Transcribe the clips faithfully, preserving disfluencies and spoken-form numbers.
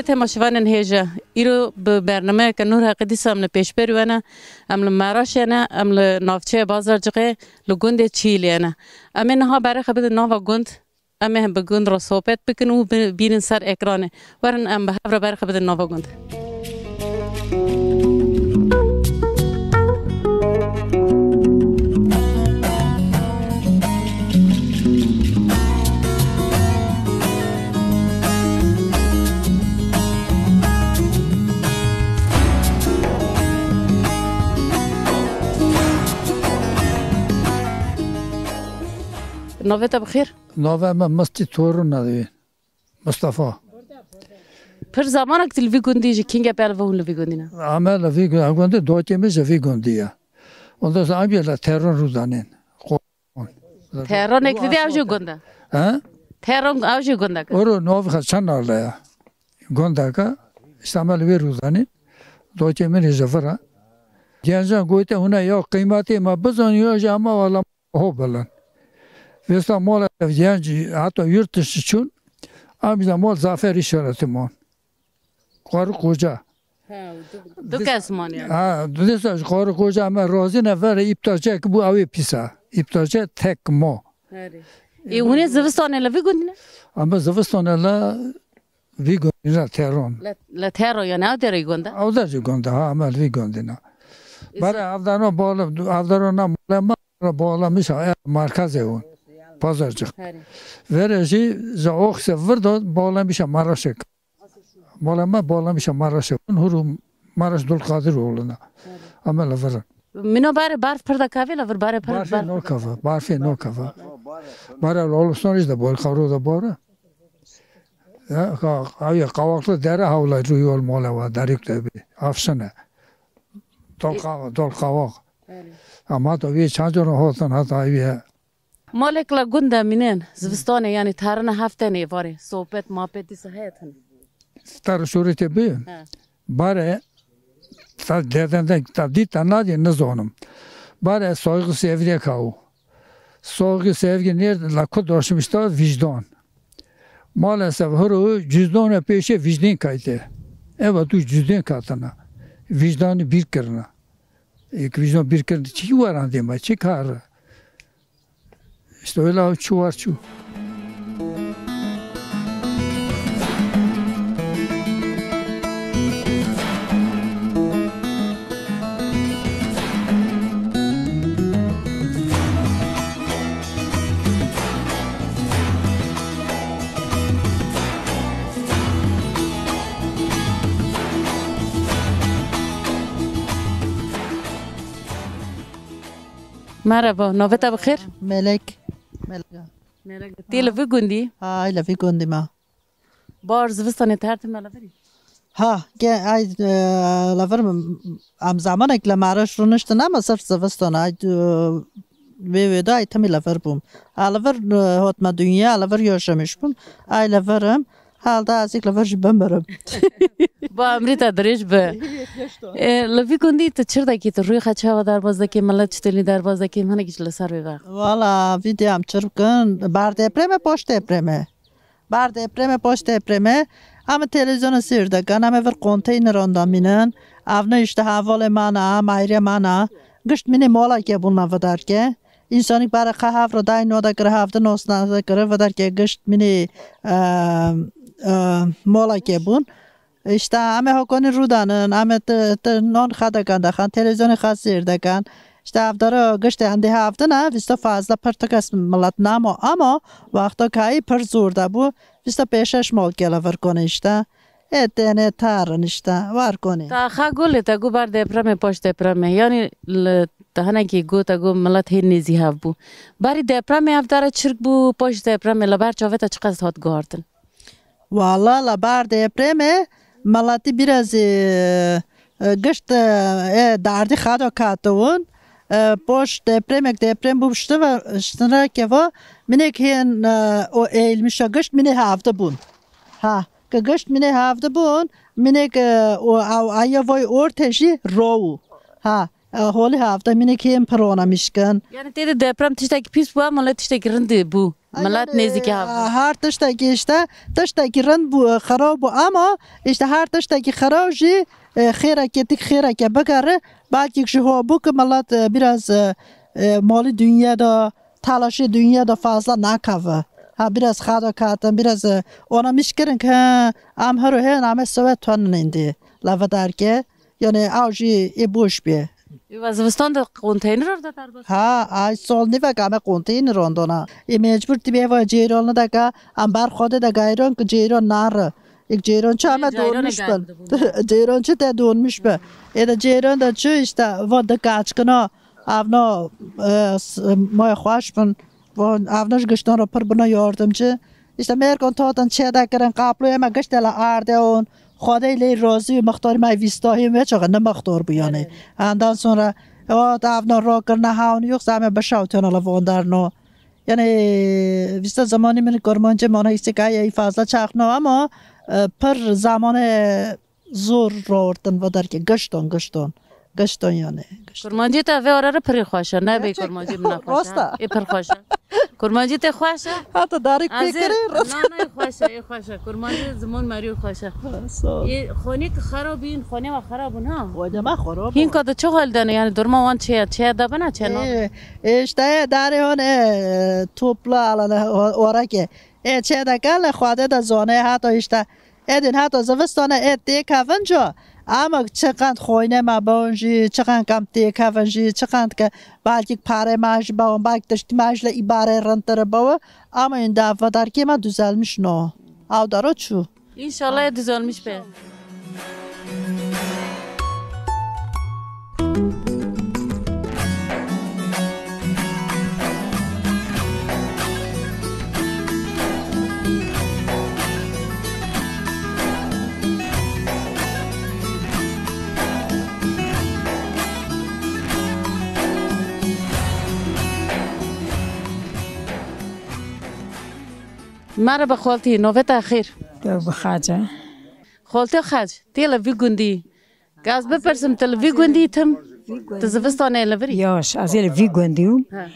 Temaşevanên hêja, îro bi bernameyeke Nûr Heqî dîsa em li pêşberî we ne, em li Meraşê ne, em li navçeya Bazarciqê, li gundê Çîlê ne. Em ê niha berê xwe bidin nava gund, em ê bi gund re sohbet bikin û bi-, bînin ser ekranê. Werin em bi hev re berê xwe bidin nava gund. Navê te bi xêr? Navê me Mistî Torûn e. Mustafa. Pir zamanek tu li vî gundî, ji kîngê pê li vir hûn li vî gundî ne? Ame li vî gu-, gundî, dokê min ji vî gundî ye. Ondan sonra abiye la Teron Rûdanên. Teronek didî ew jî gund e? He? Teron ew jî gund e? Oro novxa çend nale ya. Gundaka, işte ame li vî Rûdanên. Dokê min ji vir e. Gencan gote hûne ya qîmetê me bizan ya jî eme wala ho bilan. Vêsta mala genc heta yurt dışı çûn, em jî mol Zafer işareti mon. Karı koca. Ha, du, du kes man yani. Ha, du desa ji karı koca me razî ne vere îptaçek bu ew ê pîsa. Îptaçe tek mo. Herê. E, hûn ê zivistanê li vî gundî ne? Ama zivistanê la vî gundî ne Teron. Le, le Teron yani ew derê gund e? Ew derê gund e, ha, ama li vî gundî ne. E, Bare evdano bağlı, evdano na mole ma bağlamış ha, e, merkez e hûn. Pazarcık. Herê. Vere jî, za oxse virdo bağlamış ha Maraşek. Mala me bağlamışa Maraşê. Hûn hûr û Maraş Dulqadiroğlu'na. Ama li vir in. Mino barê barf pir de kavê, li vir barê pir Barfê barf. No kava, barfê no kava. Bara Olustan işte bol kavro da bora. Ya, ka, abi kavaklı dere havla rüyol mola va, darık da bir. Afşine. Dol kava, dol kavak. Ama da bir çancı hotan hata abi. Malek la gund de mînin, zivistanê, yanî tarine heftenê varê, sohbet, mapet dîsa heye tune? Tar şûrî tê bi. He. Bare, ta dedende, ta dî, ta nadî, nizonim. Bare, soygu sevdiye kawu. Soygu sevgi nerede, la ku doşmuşta vicdan. Maalesef huru cüzdanı peşe vicdan kayte. Eva tu cüzdan katına. Vicdanı bir kirine. Ek vicdan bir kirine. Çi var andema, çi kar? İşte öyle o çuvar çu. Merhaba, navê te bi xêr? Melek. Melek. Melek. Tê li vî gundî? Ha, ay li vî gundî me. Bar zivistanê te her tim li vir î? Ha, ge-, ay, e, li vir min, em zemanek li Maraş rûniştin, ama sirf zivistan, ay, e, vê wê de ay timî li vir bûm. A li vir, e, hotme dinya, li vir yaşamış bûm. Ay li vir im. Halda ez êk li vir jî bimirim. Ba emrî te dirêj be. E, li vî gundî tu çir dekî, tu rûyê xwe çawa derbaz dekî, milet çi têlî derbaz dekî, hinekî ji li ser wê ve. Wala, vî dê em çir bikin, bar depreme, poş depreme. Bar depreme, poş depreme. Em ê televîzyonê sêr dekin, em ê vir konteyneran de mînin. Ev ne işte hevalê me ne, em aîrê me ne. Gişt mînê molekê bûn me vidarke. Însanîk bare qe hev re dayê no dekire, hev di nos ne dekire, vidarke gişt mînê, e, e, molekê bûn. Îşte em ê hokonî rûdanin, em ê ti, ti non xwe dekan dexan, televîzyonê xwe sêr dekan. Îşte evdara giştê hindê hevdin e, vîsto fazla pir ti kes milet namo, ama wexto kayî pir zor de bû, vîsto pêşeş mol kela vir konê îşte. Ê tenê tarin îşte, war konê. Ta xa gulê te gu bar depremê, paş depremê, yanî li te hinekî got te gu milet hê nêzî hev bû. Barî depremê evdara çirk bû, paş depremê li ber çavê te çiqas hat guhartin? Wala la bar depremê, melatî biraz, e, e, gişt, e, e, dardî xado katibûn. E, poş depremek deprem bû şti ve, ştinra keva, minek hên, e, o eğilmişa gişt mine havdi bûn. Ha, ke gişt mine havdi bûn, minek, e, o, a, aya voy orte jî row. Ha, e, holî havdi minek hên pirona mişkin. Yani tê de deprem tiştekî pîs bû, ama le tiştekî rindî bû. Milet nêzîkî hev bû. Her tiştekî işte, tiştekî rind bû, xirab bû, ama işte her tiştekî xirab jî, e, xêrekê tik xêreke bigere, belkî ji ho bû ki milet, e, biraz, e, e, malî dinya da, telaşê dinya da fazla nakeve. Ha, biraz xada katin, biraz, e, ona miş kirin ki, he, em her û hên, em ê sewet tonin êndî. Leve derke. Yani ew jî ê boş bê. Ê, we zivistan de konteyner da derbas? Ha, ay sol nîvek ame konteyner ondona. Ê mecbur tibê va ceyran deke, em ber xwedê de gayron ki ceyran nare. Êk ceyran çi ame ceyran donmiş bin. Ceyran çi te donmiş be. Ê de ceyran de çi işte va de kaçkina. Avna, e, s-, moy xweş bin. Va avna ji giştan re pir bina yardimci. İşte mêrkan tatin çêde kirin, qaployê me giştê li erdê on. Xwedê lê razî û mixtarî me vîstahî me çaxa ne mixtar bû yani. Evet. Ondan sonra o avna rakirine hawn yok zame bişawtiyana li van derno. Yani vîsta zamanî min kurmancê mana îstikayê fazla çaxno ama, e, pir zamanê zor raortin va derke gişton, gişton. Gişton yani. Gişton. Kurmancî te vê ara re pirî xweş e. Nebê kurmancî min xweş e. Rast e. Ê pir xweş e. Kurmancî te xweş e. Hata darek pê kirê. Na, na, ê xweş e, ê xweş e. Kurmancî ziman merî xweş e. Sağ ol. Ê, xonê ki xerab bîn, xonê wa xerab bûn ha. Xonê ma xerab bûn. Hînka de çi hal dene yani durma wan çi ye? Çi ye de bina çi ye? Ê, ê, işte, ê, darê hon, ê, topla alane, o-, orake. Ê, çi de gel, xwade de zone hata işte. Êdîn heta zivistana ê têkevin ca, ama çiqand xoyne me bon jî, çiqand kam têkevin jî, çiqand ke belkî parê me jî bawin, belkî tiştî me jî li îbarê rindtir bawin, ama ên devedarkê me düzelmiş no. Ew dara çû. İnşallah düzelmiş be. Merhaba xaltî, navê te xêr? Dew bi xace. Xaltê xac, tê li vî gundî. Gaz bipirsim, tu li vî gundî tim? Tu zivistanê li vir î? Yaş, ez ê li vî gundî yim. Ha.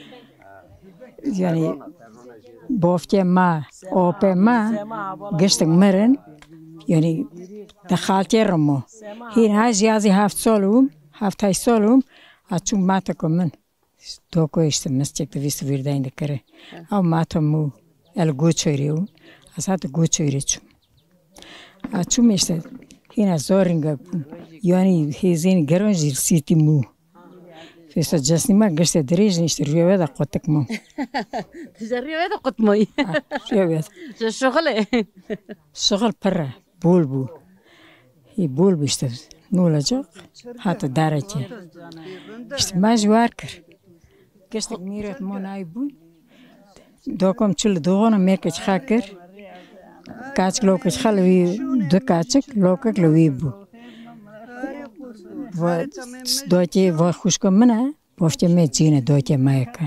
Yani bofke me, ope me, giştik mirin. Yani de xaltê rimo. Hîn ha jî ez ê heft sal im, heft heşt sal im, ez çûm mate ku min. Doko işte mescek de vîst vîrdayîn de kere. Ew mata mû el Goçoyrê û ez hate Goçoyrê çûm. A çûm işte hîna zor ringa bûn. Yani hêzên geron jî sîtî mû. Fêsa cesnî me gişte dirêj in işte rüyeve de qotik mû. Tije rüyeve de qutmayî. Rüyeve de. Ji şixulê. Şixul pir e. Bol bû. Hê bol bû işte. Nû olacak. Hata darekê. İşte me ji war kir. Giştek mîret mo nayî bûn. Dokom çi li doxona mêrkek xwe kir. Kaçik lokek xwe li wî du kaçik lokek li wî bû. Va dokê va xwişka min e. Bofke me cîne dokê me yeke.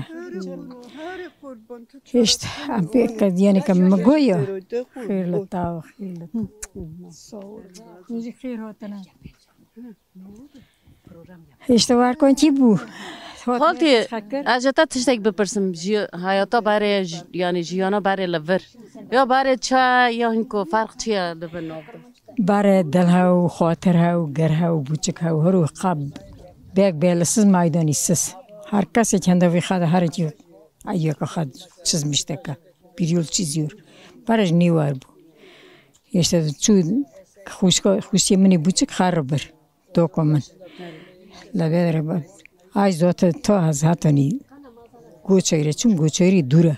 Hişt, em pê ke, yani ke me goya. Xêr li taw, xêr li. Hûn jî xêr hatine. Hişt, warkon çi bû? Xaltî, ez ji te tiştek bipirsim. Ji hayata barê, ji-, yani jiyana barê li vir. Ya barê çi, ya hinko ferq çi ye li vir nav de? Bare dil hew, xatir hew, ger hew, buçik hew, her û qab bek belisiz maydanî siz. Her kesek hende vî xade her ki ayyaka xad çizmiş deke. Bir yol çiziyor. Bare ji nî war bû. İşte çû xuşka, xuşiyê minî buçik xar bir. Doko min. Lebe re ba. Ay zote to az hatani. Goçeyre çûm, Goçeyri dûr e.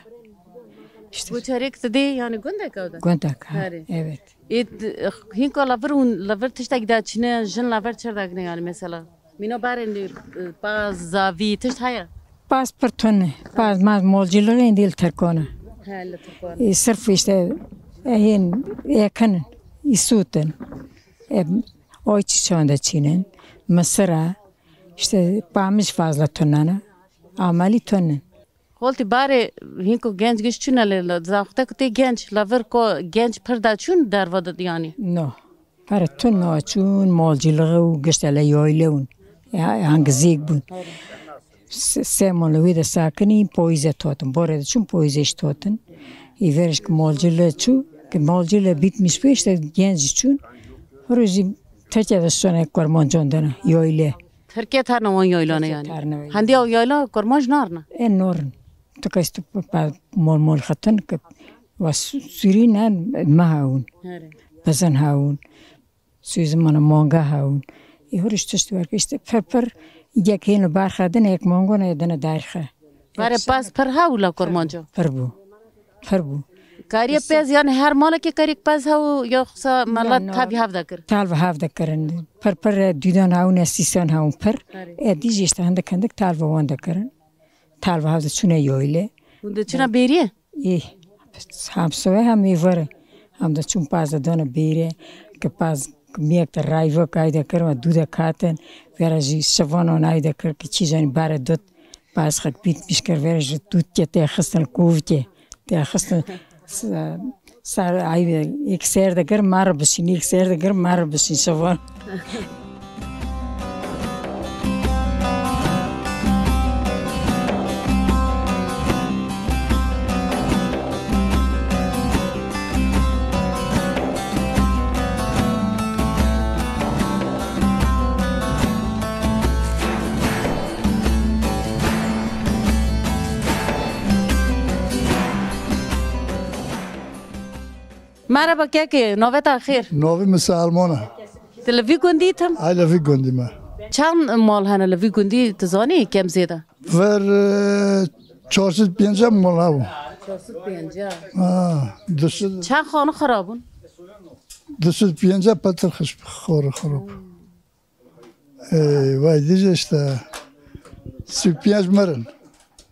İşte. Goçeyre ki tu dê yani gundek ew de? Gundek, ha. Herê. Evet. Ê, d-, hinka li vir û li vir tiştek de çine, jin li vir çir dagine yani mesela. Mîna berên, e, paz, zavî, tişt heye? Paz pir tune. Paz maz molcîlixê dîl Tirkana. He, li Tirkana. E, sirf işte, e, hên, ekin, îsûtin. E, oy çiçan de çînin. Misira, işte pamij fazla tunana. Amelî tunin. Xoltî barê hînko genc giş çûne lê li zaxte ku tê genc, li vir ko genc pir de çûn derva de yanî? No. Pere tun no çûn, molcîlixê û gişte le yoyle ûn. Ya, hangizîk bûn. se-, se mal li wê de sakinî, poyîze totin. Borê de çûn, poyîze jî totin. Î verê jî ki malcile çû, ki malcile bitmiş pêş de genc jî çûn. Horo jî Tirkiye de sone kurmancan dene, yayle. Tirkiye terne wan yaylane yani. Terne. Hendi ew yayla kurmanc narne. E, norin. Tu kes tu pa, pa, mol mol xetin ki wa su-, surî ne me hewin. Here. Bezin hewin. Suzmana manga hewin. E, horiş tişt werke işte pir pir yek hêno berxedin, yek mangona dene derxe. Bare pez pir hew la kurmanca. Pir bû. Pir bû. Kariye pez yani her malekê karîk pez hew yoksa melat tevî hev de kir? Talve hev de kirin. Pir pir e, dîdan hewin e, sîsan hewin pir. Are. E, dî jî işte hindik hindik talve wan de kirin. Talve hev de çûne yoyle. Hûn de çûna bêrî? Ê, hem soya hem êvare. Hem de çûn paz de dane bêrê, ki paz miyek de rayva kayde kir, me dû de katin, vera jî şivanan ayde kir, ki çî zanî bare dut, paz xek bît bîş kir, vera jî dût ke tê xistin kovke, tê xistin s-, sar ayve, ek ser de kir, mar bişîn, ek ser de kir, mar bişîn şivan. Merhaba kekê, navê te xêr? Navê min Selman e. Tu li vî gundî tim? Ay, li vî gundî me. Çend mal hene li vî gundî, tu zanî, kem zêde? Ver, e, çar sed pêncî mal hebû. Çar sed pêncî. Ha, du sed. Çend xane xirab bûn? Du sed pêncî petir xişt xor xirab. Ê, vay dije işte. Sî û pênc mirin.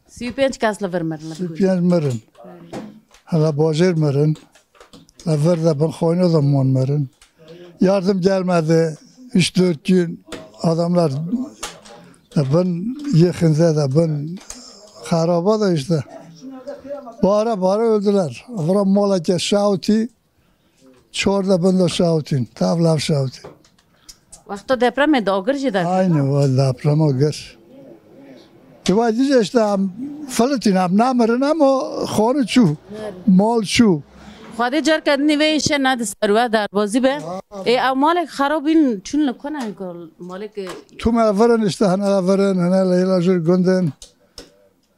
Sî û pênc kes li vir mirin, li vir. Sî û pênc mirin. Hala bajêr mirin. Li vir de bin xoyno de mon mirin. Yardım gelmedi. Üç dört gün adamlar da bin yıkıntıda da bin haraba da işte. Bağıra bağıra öldüler. Vura mola ke şauti. Çor de bin de şawitîn, tavlav şawitîn. Wexta depremê de agir jî derket. Aynı o deprem agir. Diwa dîce işte em filitîn, em namirin ama xanî çû, mal çû. Xwedê carke din vê îşe nedi ser we derbazî be. Ê, ew malek xerab bîn çûn li ku ne, malek, e, Tu me verin işte, hene verin, hene leyla jir gundin.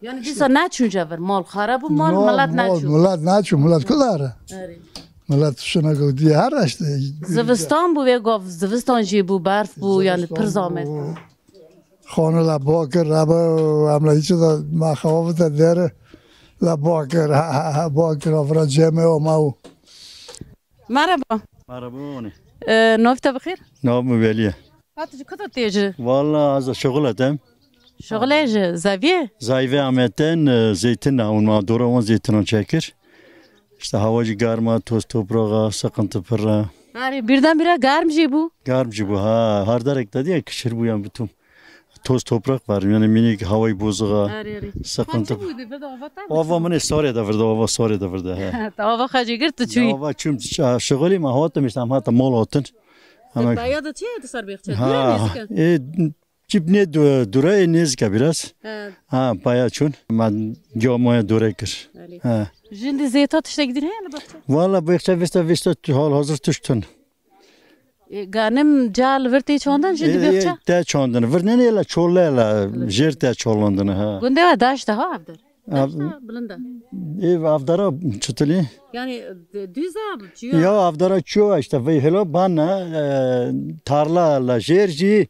Yani dîsa neçûn je vir, mal xerab bû, mal, milet neçû. Milet neçû, milet ku dare. Erê. Milet şuna ku diye her işte. Zivistan bû vê gav, zivistan jî bû, berf bû, yani pir zamet. Xanî la bakir, rebe, em la hiç de ma xawavita dere. La bakir, ha, ha, ha, bakir, avra ceme o mau. Merhaba. Merhaba, ne? Ee, nav te bixêr? Nav min Veliye. Hat ji kuta tê ji? Valla ez şixul etem. Şixulê ji zeviyê? Zayve ameten, e, zeytin hewin ma dora wan zeytinan çekir. İşte hava jî germa, toz toprağa, sıkıntı pırra. Erê, birdenbire germ jî bû. Germ jî bû, ha. Hardarek de diye kişir bû yan bitum. Toz toprak var. Yani minik havayı bozuğa. Erê, erê. Sıkıntı. Ava min ê sarê de virde, ava sarê de virde, he. Ava xecê girt tu çûyî. Ava çûm, şixulî me hatim işte, em hata mal hatin. Ama baya da çi tu ser bêxçe? Ha, dure nêzike. E, çip ne du-, dure, e, nêzike biraz. He. Ha, baya çûn. Ma giya moya dure kir. Erê. Ha. Jin dî zêta tiştek dîn heye li bexçe? Valla bexçe vista vista tu hal hazır tiştin. E, ganim ca li vir tê çandin, jin di bexçe? E, e, te çandin. Vir nene la çole la, jêr te çalandin, ha. Gundê we daşt ha avdar. Daşt bilind e. E, avdara çitilî? Yani, d-, düz a, çiyo? Ya, avdara çiyo işte, vey helo ban, e, tarla la jêr jî,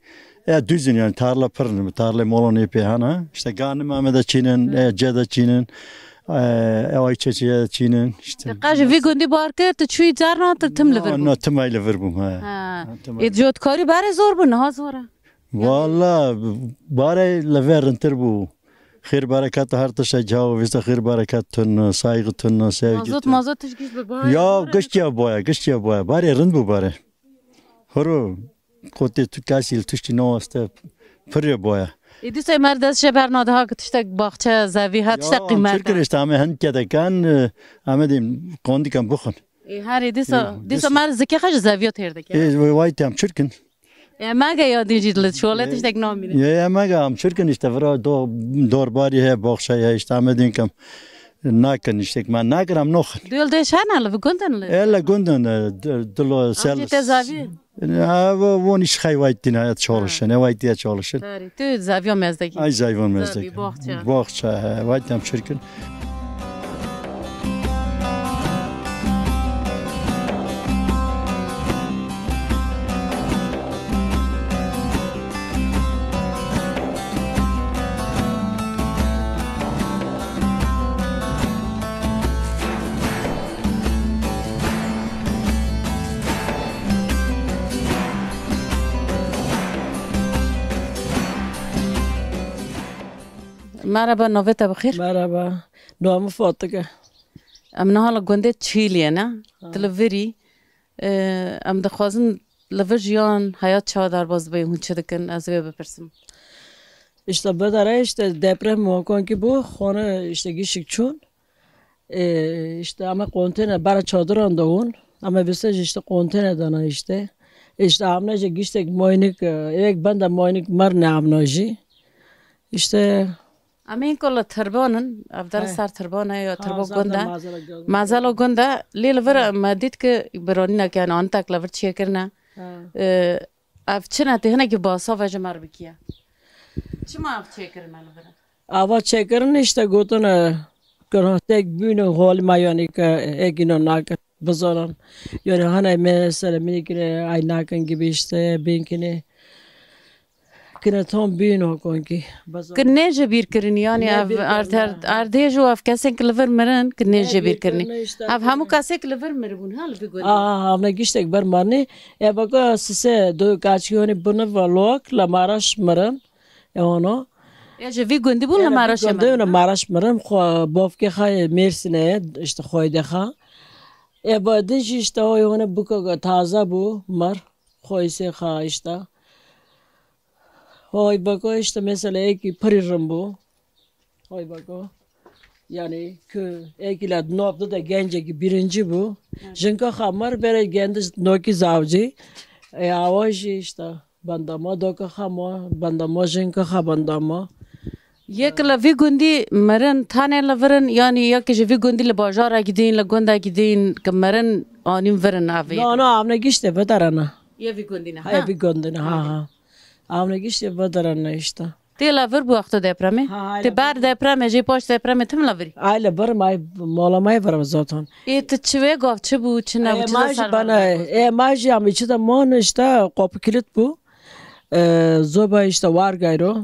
e, düzün yani, tarla pir, tarla molon ê pê hana. İşte ganim amede çînin, e, cede çînin, e, e, ay çeçeye çînin, işte. Te qaj vî gundî bar kir, tu çûyî carna, tu tim li vir bû? No, tim ay li vir bûm, he. Ha. Ha, tim ay. Ê, cotkarî bare zor bû, niha zor e? Valla, bare li vir rintir bû. Xêr bereket her tişt e, cawo vîsta xêr bereket tun, saygı tun, sevgi tun. Mazot, mazot tişt giş bi bare. Ya, giş ya boya, giş ya boya. Bare rind bû bare. Horo, kotê tu kesî li tiştî nawaste, pir ya boya. Ê, dîsa mer dest je bernadiha ki tiştek baxçe, zevî ha, tiştek qîmet. Çirkin işte, em ê hin kedekan, e, em ê dîm kondikan bixwin. Ê, herê dîsa, dîsa mer zikê xwe ji zeviya têr dike. Ê, vay tem çirkin. Emege ya din jî li şolê tiştek namîne. Ye emege em çirkin işte vira do-, dorbarî heye, boxçe heye, işte em din kim nakin işte me nakin em noxin. Duyul deş hene li gundin li. E, li gundin, e, d-, dilo sel. Amcê te zavî? Ya, wo-, won iş xey waytîna et çalışın, e waytîye çalışın. Tarî. Tu zaviyo mezdekî? Ay zayvan mezdek. Zavî, boxçe. Boxçe, he, waytî em çirkin. Merhaba, navê te bi xêr? Merhaba, navê min Fatik e. Em niha li gundê Çîliyê ne? Ha. Tu li vir î. Ee, em dixwazin li vir jiyan, heyat çawa derbas dibê, hûn çi dikin? Ez ê wê bipirsim. İşte bedere işte deprem muhakkak ki bu, xane işte gişik çûn. Ee, işte ama konteyner bara çadiran da hûn. Ama vise jî işte konteyner dana işte. İşte amne jî giştek moynik, e, ek benda moynik mer ne amna jî. İşte Em ên ku li Tirban in, ev der He. Ser Tirban e ya Ha, Tirbo zaten gund e. Mazelo gund e. Mazelo gund e, lê li vir He. Me dît ku biranînek, yani antek li vir çêkirine. He. Ee, ev çi ne tê hinekî basa ve ji me re bikiye. Çima ev çêkirine li vir? Ava çêkirin işte gotin, e, ku tek bûne hol me, yani ke ekîno nakin bizanan. Yani hane mesela minikine ay nakin gibi işte binkine. Kine tam bîn o konkî. Ki ne ji bîr kirin, yani Ne ev bîr kirin, erd-, ha, ha. Erdhêj û ev kesên ki li vir mirin, ki ne Ne ji bîr bîr kirin. Kirin, işte Ev hemû kirin. Kesê ki li vir miribûn, ha, li vî gundî. Aha, ev ne giştek ber marnê. E baka sise do kaçiyoni bunu va lok la Maraş mirin. E ono. E ji vî gundî bûn li Maraş mirin. Gundî Maraş mirin. Xo bofke xay Mersin'e, işte xoyde xa. E ba din jî işte o yone buka taze bu mar. Xoyse xa işte. Hoy bako işte mesela eki piri rimbu. Hoy bako. Yani ki eki la nobdu da gence ki birinci bu. Jinka xamar bere gendi noki zavci. E awa jî işte bandama doka xama, bandama jinka xa bandama. Yek li vî gundî mirin, tenê li vir in, yanî yek ji vî gundî li bajara gidîn, li gunda gidîn, ki mirin anîn vir in avê. No, no, amne gişte vedarana. Ye vî gundî ne, Haya ha? Vî gundî ne, ha, ha. Amne gişte vedarana işte. Tê li vir bû wexta depremê? Ha, ha, Tê li ber vir. Depremê, jê paş depremê tim li vir î? Ay li vir, may, mola may vir zaten. Ê, tu çi wê gav, çi bû, çi nebû, E, çi ma de jî ser bana, bana e, ma jî am içi de mon işte, qapı kilit bu. E, zoba işte var gayro.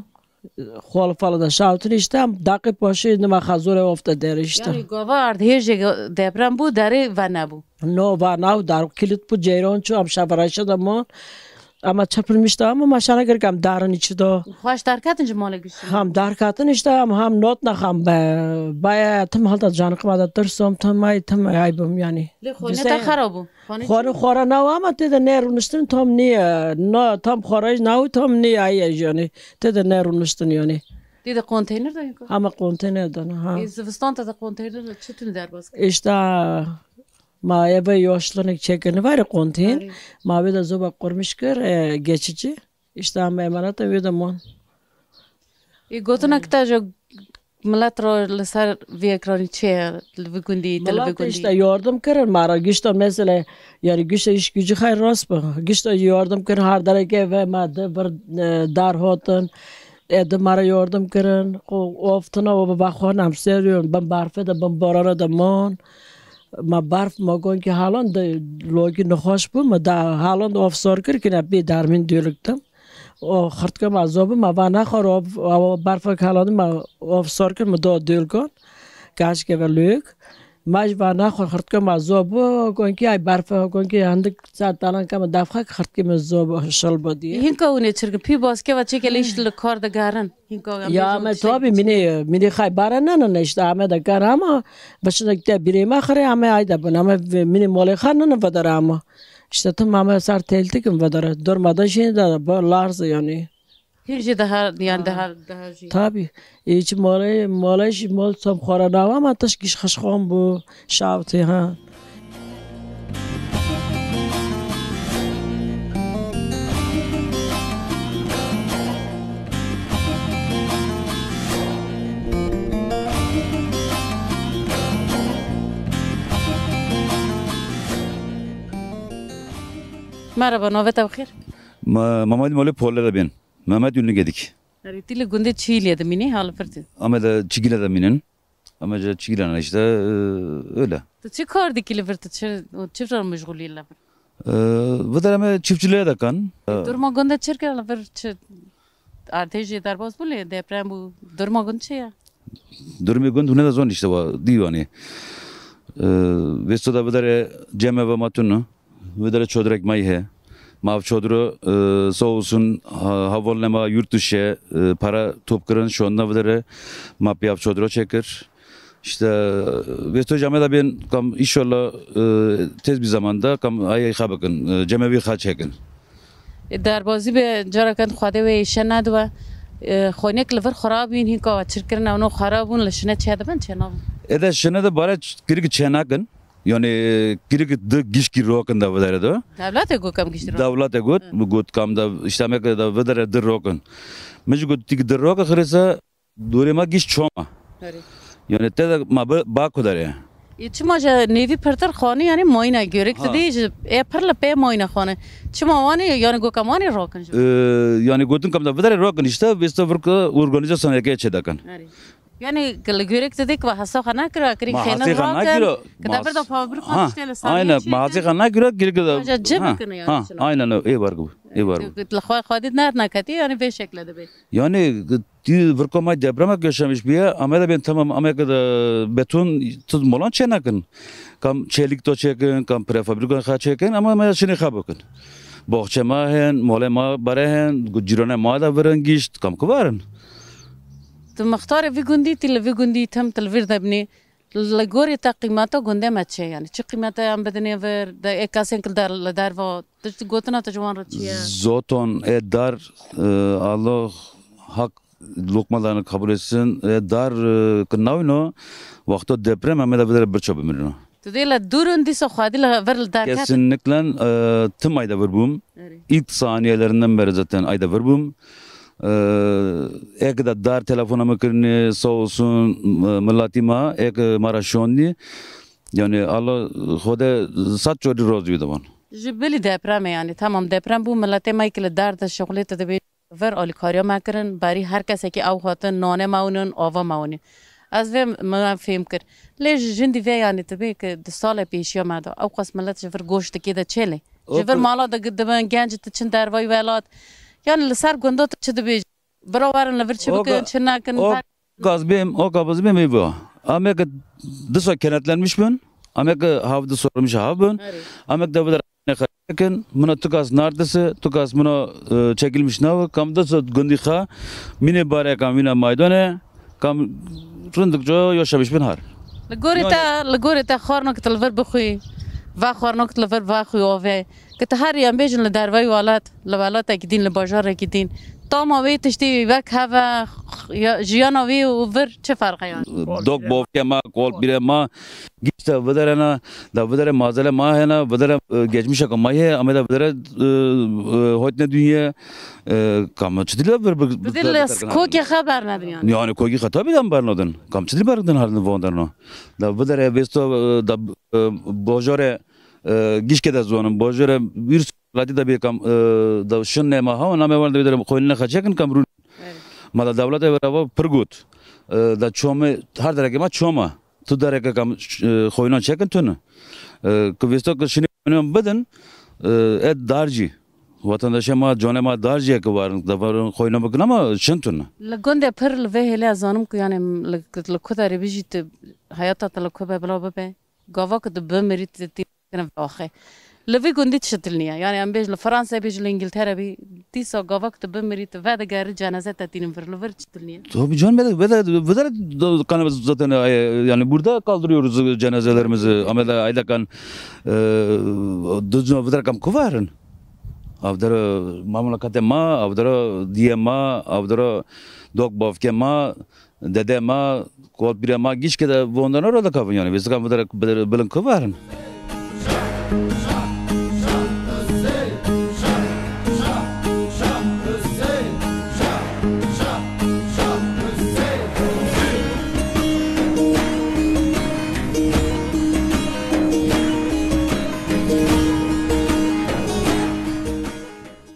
Xwal fala da şawtin işte, em daqê paşê nima xezore ofte der işte. Yani gava erdhêjê deprem bû, derê venebû. No, va nav dar kilit bû, ceyran çû, em şevreşe de mon. Ama çepilmiş de ama maşana gerek em darin içi de. Xweş derketin ji malê giştin. Hem derketin işte, em hem not na xam be. Baya tim halta canıkma da tirsom, tim ay, tim ay bim yani. Lê xwe ne Bize- te xera bû. Xanî Xwara, çi? Xwara nawa ama tê de ne rûniştin tam niye. Na, tam xwara naw tam niye ay yani. Tê de ne rûniştin yani. Tê de konteyner de yoko? Ama konteyner de ne, ha. E, zivistan te de konteyner de çi tune derbas kir? İşte ma eve yaşlınek çekeni var ya konteyner. Arê. Ma ve de zoba kurmuş kir, e, geçici. İşte ama emanete ve de mon. E, gotina kita jo Milet ro li ser vî ekranî çi ye? Li vî gundî, te li vî Milet gundî? Işte yardım kirin, mara gişta mesela, yani gişta iş gücü xay rast bi. Gişta yardım kirin, her dereke ve ma de bir, e, dar hotin. E, de mara yardım kirin. O, oftina o baba xwan em seriyon. Ben barfe de, ben barana de mon. Ma barf ma gon ki halan de logi nexweş bu. Ma da halan de of sor kir ki ne bir dermin diyoluktum. O xirtke ma zobi ma va naxar o, o berfek haladin ma of sor kir mi do dil kon. Kaç ke ve lük. Ma ji va naxar xirtke ma zobi kon ki ay berfe kon ki handik saat talan kama dafxak xirtke mi zobi şil bu diye. Hinka hûn ê çirkin pî baske ve çêke lê îş li kar digerin. Hinka em Ya bêjin me çi tabi çi- mini, mini xay bara nana ne işte ame de kar ama başında te birê me xire ame ay da bun ama mini molê xan nana vedara ama. İşte tamam ser teltikim vedara. Durmadan şey de bu larz yani. Hîn jî daha, yan Ha. daha, daha jî. Tabi. Hiç molê, molê jî mol tam xora dawa ama taş giş xeşxon bu, şavtê ha. Merhaba, navê te bi xêr? Ma-, Mehmet Molê Pole de bên. Mehmet Ünlü Gedik. Erê, tî li gundê Çîlê de mînî, ha li vir tî? Em de Çigile de mînin. Em de Çigile işte, e, öyle. Tu çi kar dikî li vir, tu çi, çi re meşgûl î li vir? E, Videre me çiftçiliğe de kan. E, durma gundê çirke li vir çi? Erdhejê derbas bû lê deprem bû. Durma gund çi ye? Durumê gund hûn ne de zon işte wa, dî yanî. E, Vêsto de videre cemeve ma tunu. Videre çodrek ma he. Ma ev çodro, e, sağ olsun, ha-, havalne ma yurt dışı, e, para top kirin, şu anda videre ma piyav çodro çekir. İşte, e, Vêsto came de bên kam inşallah, e, tez bir zamanda kam ay xabekin, e, cemevi xaç hekin. Derbazî be, careke din Xwedê wê îşe nediwe. E, xwênek li vir xwe rabîn, hîn ka çirkirin, ew no xwe rabûn, li şine çê dibin, çê nabin. Ede şine de bare ç-, kirik çê nakin. Yani kirik di gişkî rokin de videre de. Dewletê got kam gişkî rokin. Dewletê got, Hı. got kam de, işte me de videre di rokin. Min jî got, tîk di rokin xirêse, Dorê me gişt çoma. Erê. Yani te de ma bi, ba ku dere. Ê, çima ji nêvî pirtir xanî yani mayîne görek Ha. tu dê ji ê pir li pê mayîne xanî. Çima wanê yani goka wanê rakin ji. Ee, yani gotin kam da videre rakin işte, vêsta vir ki organizasyon yeke çê dekin. Erê. Yani ki li görek tu dê ki hesa xwe nekira, kirî Ma xêne hasê xwe rakin. nekira, Ki da ma vir da has-, pabir ha, xwe tiştê li saniye aynen, çê ma hasê dikin. xwe nekira, girek da, Aja cib ha, bikin yani ha, şuna. aynen, ê var bu, ê var bu. Li xwe, xwe dît ner neketî yani vê şekle dibe. Yani Tî virka me depremek yaşamiş bûye, Ameda bên tamam, Ameda de beton, tu molan çê nakin. Kam çelik to çekin, kam prefabrika xa çekin, ama me şinê xa bikin. Boxçe ma hen, mole ma bare hen, gu-, cîrane ma da virin gişt, kam kuvarin. Tu mixtarê vî gundî, tî li vî gundî tem tu li vir debnî. Li gorî te qîmeta gundê me çi ye? Yani çi qîmete em bidinê vir? De ê kesên ki der, li derva tişt gotina te ji wan re çi ye? Zoton ê dar, e, Allah hak lokma dan kabul etsin. Ê dar, e, ki navno, wexto deprem em ê de videre birçe bimirino. Tu dê li dûr in dîsa xwedî li vir li derket? Kesinlikle, e, tim ayda vir bûm. Erê. İlk saniyelerinden beri zaten ayda vir bûm. Ee, eke de dar telefona min kirinê, sağ olsun, e, milatî ma, eke ma ra şondî. Yani Allah Xwedê sed corî razî wî diwan. Ji bilî depremê yani, tamam deprem bû, miletê me ki li dar de şixulê te dibê vir alîkariya me kirin, berî her kesekî ew hatin, nane me winin, ava me winî. Ez vê min fêm kir. Lê ji jindî vê yani dibê ki di salê pêşiya me de, ew qas milet ji vir goş dikê de çêlê. Ji vir mala de dibin, genc diçin dervayî welat. Yani li ser gunda tu çi dibê? Bira werin li vir çi bikin, çi nakin. O gaz bêm, o gaz bêm ê va. Em ê ke disa kenetlenmiş bin, em ê ke hav di sorulmuş hav bin, Erê. em ê ke de videre xekin, mina tu gaz nardisi, tu gaz mina, e, çekilmiş nav, kam disa gundî xa, mine bare kam mine maydone, kam rindikçe yaşamış bin har. Li gorî te, li gorî te xwarno ki tu li vir bixwî, va xwarno ki tu li vir vaxwî ove. Ki tu herî em bêjin li derveyî welat, li welatekî dîn, li bajarekî dîn, tama wê tiştî wek hev e, ya, jiyana wê û vir çi ferq e yani? Dok bovke ma, kolpîre ma, gişte viderena, da videre mazele ma hena, videre, e, geçmişeke ma ye, em ê de videre, e, e, hotne dünye, e, kam çi dile vir bi-, bi-, Videre bi-, kokê xwe bernedin yani. Yani kokê xwe tabii de bernedin. Kam çi dile bernedin her von derno. Da videre vêsto, e, da, e, bojore, e, gişke de zonim, bojore wir Latî de bê kam, e, da şin nema hawa, name wan de bê de koyunine xeçekin kam rûn. Evet. Ma da dewlet ev rava pir got. E, da çome, her dereke ma çoma. Tu dereke kam, e, koyunan çekin tunu. E, ki vêsto ki şinê koyunan bidin, e, et darcî. Vatandaşê ma, canê ma darcî ki varin, da varin koyunan bikin ama şin tunu. Li gundê pir li vê hêlê ez zanim ku yani li, li ku derê bijî tu heyata te li ku be bila bibe. Gava ku tu bimirî, tu tînin axê. Li vî gundî çi dil niye? Yani em bêj li Fransa bî, ji li Îngiltere bî, dîsa gava ku tu bimirî, tu vedigerî, cenaze te tînin vir, li vir çi dil niye? Tabii canım, vede, vede, vede, kana zaten, e, yani burada kaldırıyoruz cenazelerimizi. Ama da ayda kan, e, duzna vede kam kuvarin. Avdara mamlakate ma, avdara diye ma, avdara dok bavke ma, Dede ma, kolpîre ma, gişke de vondan ora da kavin yani. Vêsta kan videre, videre bilin kuvarin.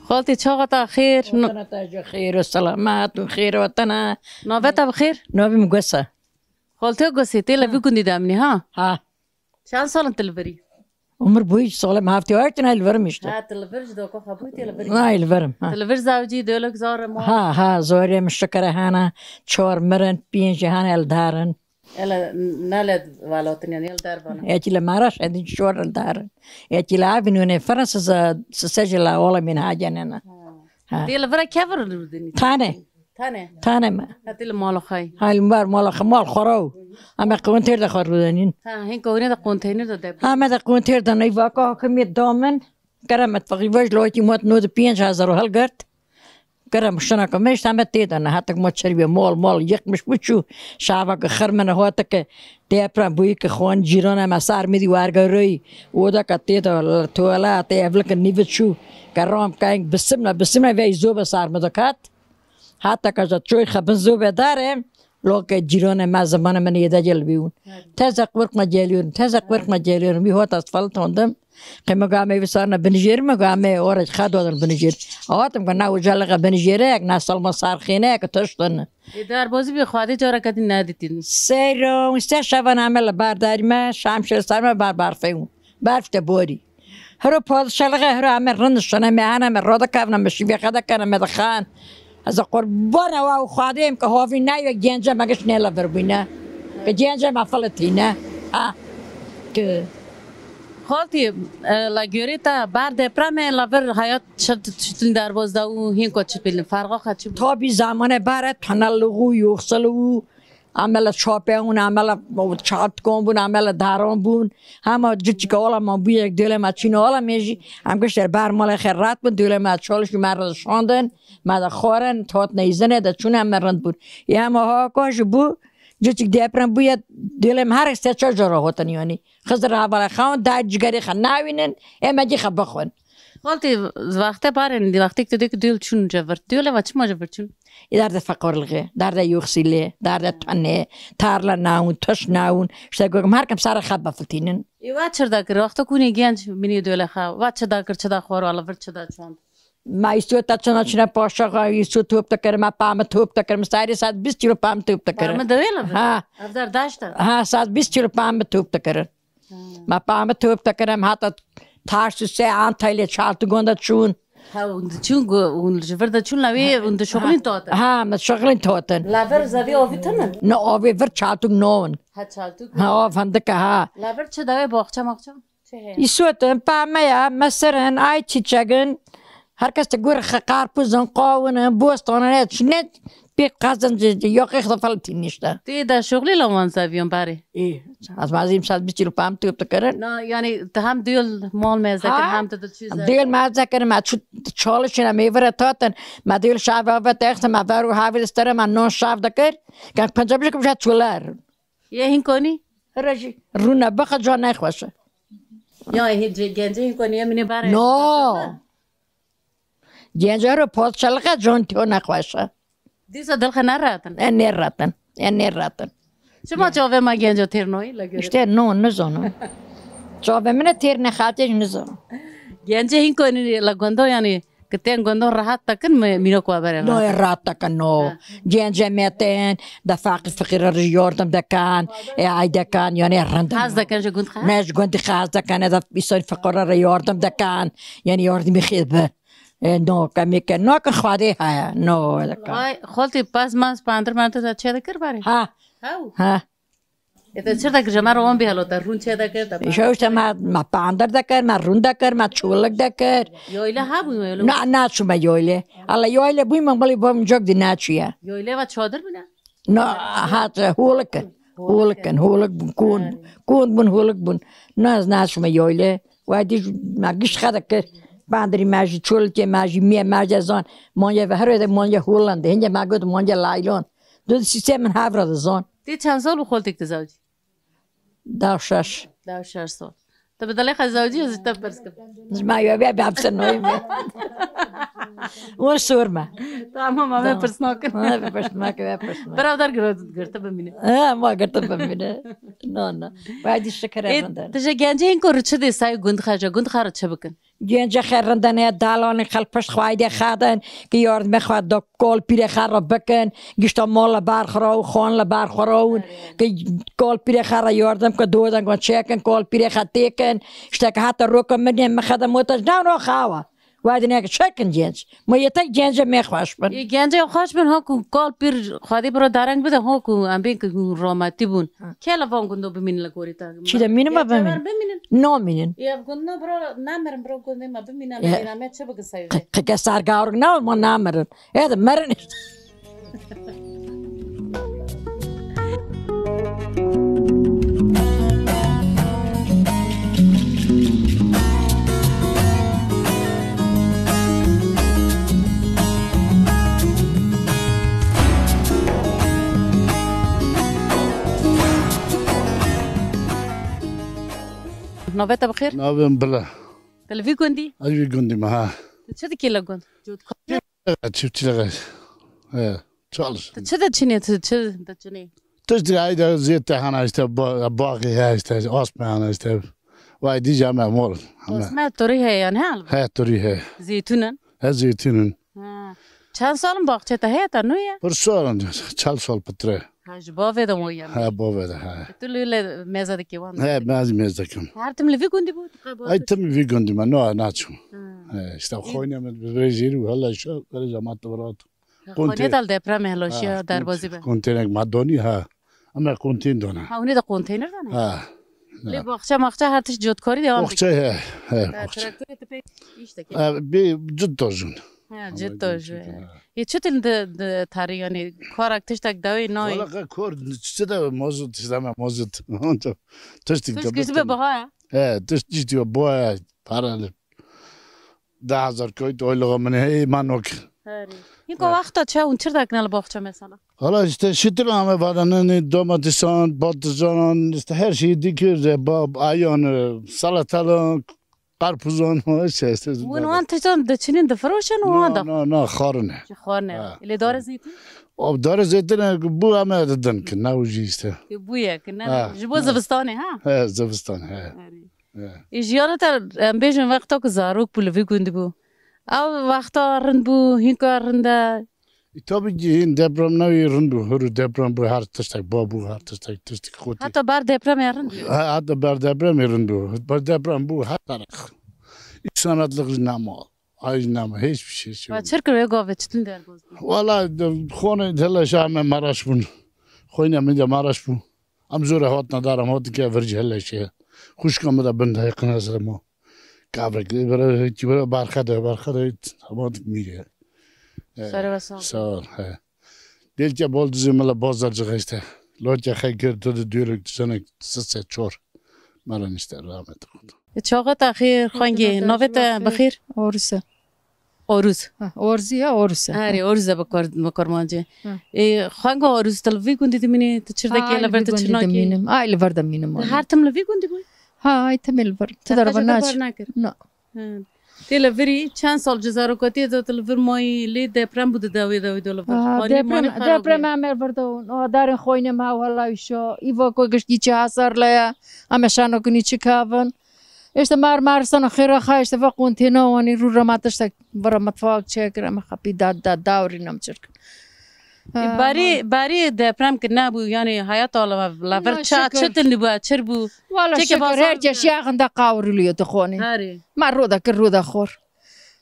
Xaltî, çaxa te xêr? Watena te jî xêr û selamet û xêr watena. Navê te bi xêr? Navê min Gusa. Xaltê Gusê, tê li vî gundî de emnî, ha? Ha. Çend sal in tu li vir î? Umir bûyî salê min heftê û heşt, ne li vir im işte. Ha, tu li vir ji doka xwe bûyî, tê li vir î. Ha, li vir im, ha. Tu li vir zewcî, dêlek zor e, ma? Ha, ha, zorê min şikir e hene. Çar mirin, pênc jî hene li dar in. Ele ne li welatî ne, ne li derve ne. Yekî li Maraş e, din çar li dar in. Yekî li Avînonê, Fransa, sisê jî li Olemîn hacene ne. Ha. Tê li vir e, kevir rûdinî? Tane. Tane? Tane me. Hetî li mala xwe yî? Ha, li ber mala xwe, mal xwe re. Em ê konteyner de xwe rûdenîn. Ha, hîn konteyner de, konteyner de de. Ha, me de konteyner de neyvaka hakimiyet da min. Kere me tfaqî vaj lawetî mat nod û pênc hezar û hilgirt. Kere me şina ke me işte me tê de ne. Hetek ma çervê mal, mal yıkmış bu çû. Şava ke xir me ne hate ke deprem bûyî ke xwan cîrana me sar midî wergerî. Oda ke tê de tuvalet, evlike nîve çû. Ke ram keng bisimle, bisimle vey zobe sar me de kat. Hata ke ji çoy xwe bin zû bedarê, loke cîranê me, zimanê min yê de gel bî hûn. Teze qwirk me geliyorum, teze qwirk me geliyorum. Wî hot ez fel tondim. Qê me ga me wî sarne binijêr, me ga me ora xwe dodin binijêr. Hatim ke na uca lege binijêrek, na salma sarxênek, tiştin. Ê derbazî bî xwedê cara kedî nedîtin. Seyro, se şevan ame li bar darî me, şam şer sar me bar barfeyûn. Berf te borî. Hero padişahlığa hero ame rind şine me hene me roda kavna me şîvê xeda kene me de xan. Ez qurbana wa û xadê em ke havî nayê gence me giş nêla vir bûne. Ke gence me filetîne. Ha. Ke Xaltî, e, la görê te bar depremê la vir hayat çi, çi, çi derbaz da û hîn ku çi pilin, ferqa xwe çi bû? Tabî zamane bare tunel û yoxsil û Amele çape hûn, amele çatikon bûn, amele daron bûn. Hema cicika ola ma bûye, dêlê ma çîn ola me jî. Em gişter ber mala xêr rahat bûn, dêlê ma çalişî me re şandin, me de xwarin, tot neyzine de çûne me rind bûn. Ya ma ha ka jî bû, cicik deprem bûye, dêlê me her se çar cara hotin yanî. Xizir hevala xewn, da cigerê xe nawînin, ê me cî xe bixwin. Xaltî, wextê barên, wextê ku tu dê ku dêl çûn cevir. Dêlê ve çima cevir çûn? Ê derdê feqirlixê, derdê yoxsîlê, derdê tenê, tarla nawin, tuş nawin. İşte gokim her kim sara xwe befiltînin. Ê we çi da kir? Wexta ku hûn ê genc minî dêlê xwe, we çi da kir, çi da xwar, we li vir çi da çand? Ma îsot te çina çine paşa xwe, îsot top te kirin, ma pamit top te kirin, ma sarê sed bîst kilo pamit top te kirin. Pamit de wê li vir? Ha. Ev der daş de? Ha, sed bîst kilo pamit top te kirin. Me pamit top te kirim, heta taş û se an teylê çaltî gonda çûn. Ha, hûn diçûn go-, hûn ji vir de çûn, la wê hûn dişuxulîn totin. Ha, me şuxulîn totin. La vir zevî avî tune? Ne, avê vir çaltûk nowin. Ha, çaltûk. Ha, av hindike, ha. La vir çi dawê baxçe maxçe? Çi heye? Îsotin, pameya, mesirin, ay çiçegin. Her kes te gur xe-, qarpuzin, qawinin, bostanin, ne çi ne pê qezincê, yoxê xwe feltîn işte. Tu yê de şuxlî la wan zeviyan barê? Ê, ez mazîm sed bîst kilo pam top te kirin. Na, yani tu hem dêl mal meze kir, ha? Hem tu dilçî ze. Dêl meze kirin, me çû çalişin, em ê vire tatin. Me dêl şav ave textin, me ver û havir stere, me non şav dekir. Ken penca bişik bişe çuler. Yê hîn konî? Here jî rûne bixe, can nexweş e. Ya, hê ce-, gencê hîn konî, yê minê bare. No. Genca ro poz çalıxa, can tio nexweş e. Dîsa dilxe neratin. E, neratin. E, neratin. Çima çavê ma genca têr noyî, la göre? İşte no, nizono. Çavê min e têr nexatê, nizono. Gencê hîn konî la gondo, yani, Ki tên gundon rahat dikin, mi-, mîna ku bere rahat. No, rahat dikin, no. Ha. Gence me tên, de faqîr fiqîre re yardım dikin, e, ay dikin, yani rind. Haz dikin ji gund xwe? Ne, ji gundî xwe haz dikin, e, de îsan fiqîre re yardım dikin, yani yardımî xêr bi. E, no, kemî ke, no, ke Xwedê heye, no, dikin. Vay, xoltî pas mas pandir mandir de çê dikir barê? Ha. Hew. Ha. Ê te çi dikir, ji me re wan bihelo, te rûn çê dikir, te... Îşte, îşte me, me pandir dikir, me rûn dikir, me çûlik dikir. Yoyle hebû, yoyle? Na, naçûme yoyle. Ala yoyle bûyme, belê bavim cok dî naçûye. Yoyle ve çadir bûne? Na, hat, hûlik in. Hûlik in, hûlik bûn, kûn. Kûn bûn, hûlik bûn. Na, ez naçûme yoyle. Wa dî me giş xe dikir. Pandirî me jî, çûlikê me jî, miyê me jî zan. Manye ve her wê de manye hûlan de. Hinde me got manye laylon. Du sîsê min hev re dizan. Tê çend sal bû xoltêk tu zewcî? Deh şeş. Deh şeş sal. Tu bi dilê xwe zewcî, ez ji te pirs kim. Ji me yo be, be hepse noyî me. Wan sorme. Tamam, em ê pirs nakin. Ha, pirs nakin, pirs nakin. Beravdar gir-, girti bimîne. Ha, ma girti bimîne. Na, na. Haydi şikir Ê, efendim. Tu ji gencê hîn ku re çi dê sayê gund xwe, ji gund xwe re çi bikin? Gence xerindene, dalanê xelpişt xwayde xadin, ki yardımê xwe da kol pîrê xwe re bikin, gişta mal li bar xwe re û xan li bar xwe re û ki kol pîrê xwe re yardım ki dodin, ki çekin, kol pîrê xwe têkin, işte ki heta roka min ê min xedem wata, ne ro xawa. Wayde ne ki çekin genç. Ma yê te gence me xweş bin. Ê, gence xweş bin, ha ku kol pîr Xwedê bira dareng bide, ha ku em bên ki rometî bûn. Ha. Kê li van gundo bimînin li gorî te? Çi de mînin me Gence bimînin? Ber bimînin? Namînin. Ê, ev gund ne bira, namirin bira gundê me bimînin, em Ya. Ê, me çi bikin seyirci? Qe-, qe-, ke sergawrik ne, ma namirin. Ê de merin işte. Navê te bi xêr? Navê min Bila. Tu li vî gundî? Ez vî gundî me, ha. Tu çi dikî li gund? Çiftçilik. He, çalış. Tu çi diçinî, tu çi diçinî? Tiştî heyde zête hene işte, ba-, baxê heye işte, asme hene işte. Vay dî cem mol. Asme turî heye yani, he? He, turî heye. Zeytûn in? He, zeytûn in. Ha. Çend sal in baxçe te heye, te nû ye? Pir sal in, çel sal pitre. Ha, ji bavê de moye. Ha, bavê de, ha. Tu li, li mêze dikî wan? He, mêz, mêz dikim. Her tim li vî gundî bû? Ay, tim vî gundî me, no, naçim. Ha. He, işte, Ê- xoyne min bi vê jêrî û hela şo, vê zaman te birat. Kontê- Xwedê dal depremê hela şiya derbazî be. Kontênek madonî ha. Em ê kontên dona. Ha, hûnê de konteyner dane? Ha. Lê baxçe maxçe her tişt cotkarî devam dike. Baxçe he, he, baxçe. Traktorê tu pê îş dike. Ha, bê cid dojun. Ha, cid dojun. Yê çi til de, de tarî yani korak tiştek dawê nayê? Wala ka kor çi de mazot işte me mazot. Tiştik de. Tişt gişti be baha ya. He, tişt gişti be baha ya. Para li. Deh hezar koyt oyluğa min hey manok. Herî. Hinko wexta çaw hûn çi dakine li baxçe mesela? Hala işte şitir ame vadanın domatesan, patlıcanan, işte her şeyi dikir, e, ba-, ayan, e, salatalan, karpuzan, işte, işte. Hûn wan tiştan diçinin difiroşin û wan da? No, no, xarine. Ji xarine. Ha. Lê dare zeytin? O dare zeytin, e, bu ame didin ki, ne uji işte. Ki bu ye, ki ne, ha, ji bo zivistanê, ha? He, zivistan, he. Herî. He. Ê, jiyana te, em bêjin wexta ku zarok bû li vî gundî bû. Ew wexta rind bû, hînka rind e. E, tabii ki hîn deprem newî rind bû, hûrû deprem bû, her tiştek ba bû, her tiştek, tiştek xwetî. Heta ber depremê rind bû. Ha, heta ber depremê rind bû. Ber deprem bû, her taraf. Îsanetlik jî nema. Ay jî nema, hiçbir şey, şey. Ve çirkir wê gavê çitin derbaz bû? Wala, de, xonê hela şahme maraş bûn. Xoyne min de maraş bû. Em zor e hatina dar, em hatin ke vir cihê leşê. Xwişka min de bin dayê qinezre ma. Kavrek, vere, vere, berxe de, berxe de, hematik mîre. He, serê we sax. Sağ ol, he. Belki bol dizê min le bazar cixeşte. Lorke xey gir, tu de diyolek dizanek, sise çor. Mara nişte, rahmet oldu. Çaxa te xêr, xwengê, navê te bi xêr? Oruse. Oruz. Ha, Orzî ya, Oruz e. Erê, Oruz e bi kor-, bi kurmancî. Ha. Ê, xwenga Oruz, tu li vî gundî dimînî, tu çir dekî, li vir tu çir nakî? Ay, li vir dimînim. Her tim li vî gundî bûyî? Ha, ay, tim li vir. Tu derve naç. Na. Tê li virî çend sal, ji zarokatiyê de tu li vir mayî, lê deprem bû di dawê dawê de li vir. Ha, deprem, deprem em ê vir de, o darên xoyne me wela şo. Îva ku giştî çi hasar le ya. Em ê şano kunî çi kavin. İşte mar maristana xêra xwe, işte ve konteyna wanî rû re me tiştek vira mitfak çêkir, em xapî da, da, dawrî nem çirkin. Ê, barî, barî deprem ki nebû, yani hayata la, la vir ça, çi tilnî bû, çir bû. Wala şükür, her kes yaxin de qawriliyo dixwanî. Herî. Me rû de kir, rû de xor.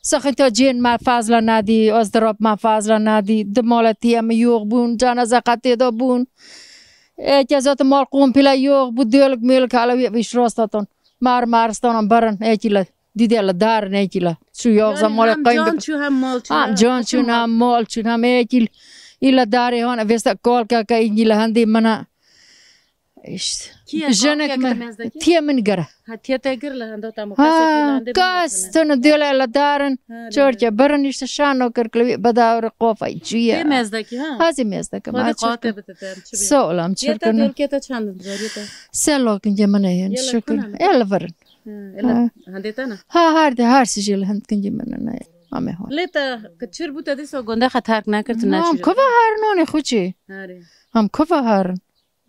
Sıkıntı cin me fazla nadî, ızdırap me fazla nadî. Di maletî em yox bûn, cenaze qetê de bûn. Ê, kezat mal komple yox bû, dölük mölük hala wî, wî şirasta ton. Mar, maristanan berin, ekî le. Dîdê li dar nekî le. Çû yoxza malê qeyn can çû hem mal çû. Hem can çûn hem mal çûn hem ekî île darê hon vêste kol ke ke îngî li hendê min e. İşte. Jinek min. Tiye min gere. Ha, tiye te gir li henda te. Ha, kes tene diyole li darin. Çorke birin işte şano kir kli bedawre qofay çûye. Tê mezdekî ha? Hazî mezdekî. Xwedê qate bide te, em çi bê. Sağ ol, em çirkin. Yeta diyolke te çend in, zariyê te? Selo kince min e, şükür. Yela li virin. Ha, hendê te ne? Ha, her de, her sijil hend kinci min ne. Em ê hol. Lê te qet çir bû te dîsa gundê xwe terk nekir, tu neçû. Em kova herin, nonê xwe çi? Herê. Em kova herin.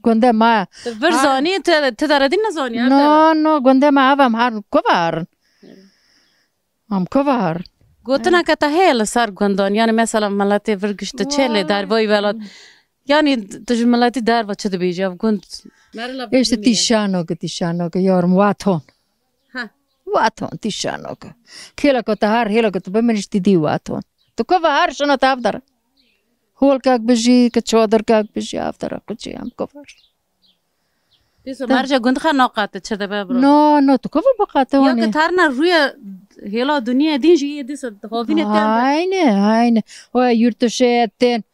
Gundê me. Tu vir zanî, tu, tu deredî nezanî, her No, no, gundê me ev em herin. Kova herin. Em kova herin. Gotineke te heye li ser gundan, yani mesela miletê vir gişt tu çê lê dervayî welat. Yani tu ji miletî derve çi dibêjî, ev gund? Îşte tîşanoke, tîşanoke, yarim, waton. Ha. Waton, tîşanoke. Kêleke te her hêleke tu bimirî ji dî dî waton. Tu kova her şino te ev dere. Holkek bijî, ki çadirkek bijî, ev dere, kuçî em kova. Dîso merca gund xe naqate çi dibe bro? No, no, tu kova biqate. Ya wanê. Ki tarna rûya hêla dinyayê din jî yê dîso hovînê tên be. Ayne, ayne. O yurtdişê tên.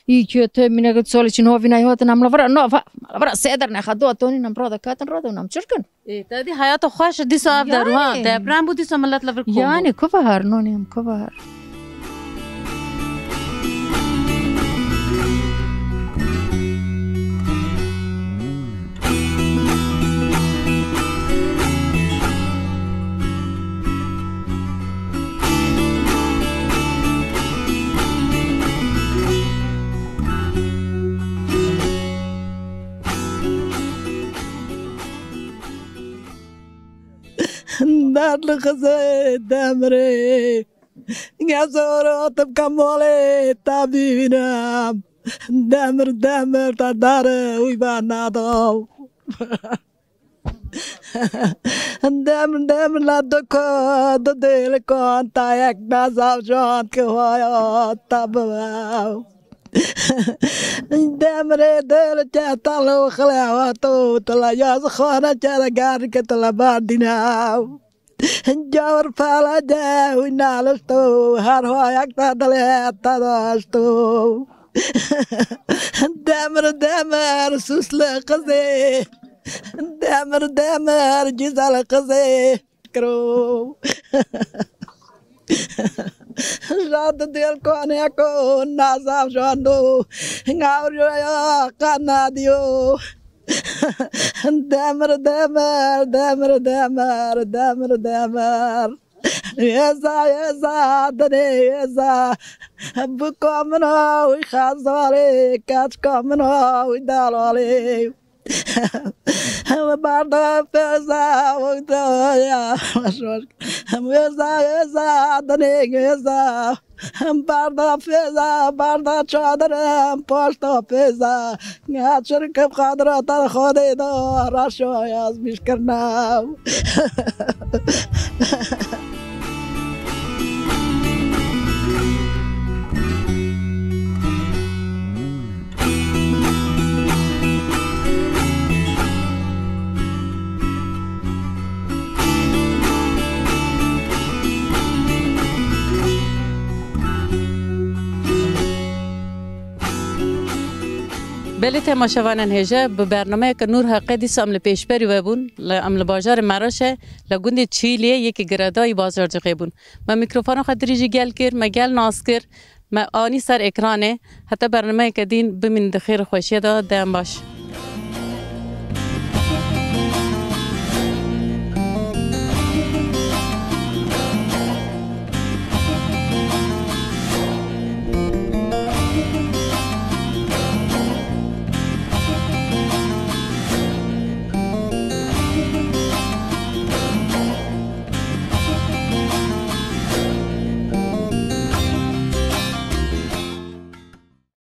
Î kötü mineket sol için hovîna hatin em lavra, no, va, lavra seder ne xado atonin em rada katin rada nam çirkin. Ê, te dî hayata xweş dîso ev deru ha. Yani. Deprem bû dîso millet li vir kom bû. Yani, kova har, nonê em kova har. Derdli qizê demirê, gezoro tibka molê te bînim. Demir, demir, te dare wî ba nadaw. Demir, demir, la doko, do dêlikan, ta yek bezavjan ki hayat te bibe. Demirê dêl ke talo xile wato, tila yaz xana ke de gar ke tila bardina. Cawir pala de wî nalişto, her hoyak te dilê te daşto. Demir, demir, susli qizê. Demir, demir, güzel qizê. Kiro. Jad dil koneko nazaf jando. Ngavroya kanadiyo. Demir, demir, demir, demir, demir, demir. Êza, êza, dinê êza. Biko min o wî xezalê, keçka min o wî delalê. Em barda fêza, wexta ya. Em êza, êza, dinê êza. Em barda fêza, barda çadir, em paşta fêza. Nga çirkim xadira te Xwedê da, raşo yaz bîşkirna. Belê temaşevanên hêje, bi bernameyeke Nûr Heqê dîsa em li pêşberî we bûn. Li, em li bajarê Meraşê, li gundê Çîliyê yekî girêdayî bazarcixê bûn. Me mîkrofona xwe dirîjî gel kir, me gel nas kir, me anî ser ekranê. Heta bernameyeke dîn bimînin di xêr û xweşiyê de, dem baş.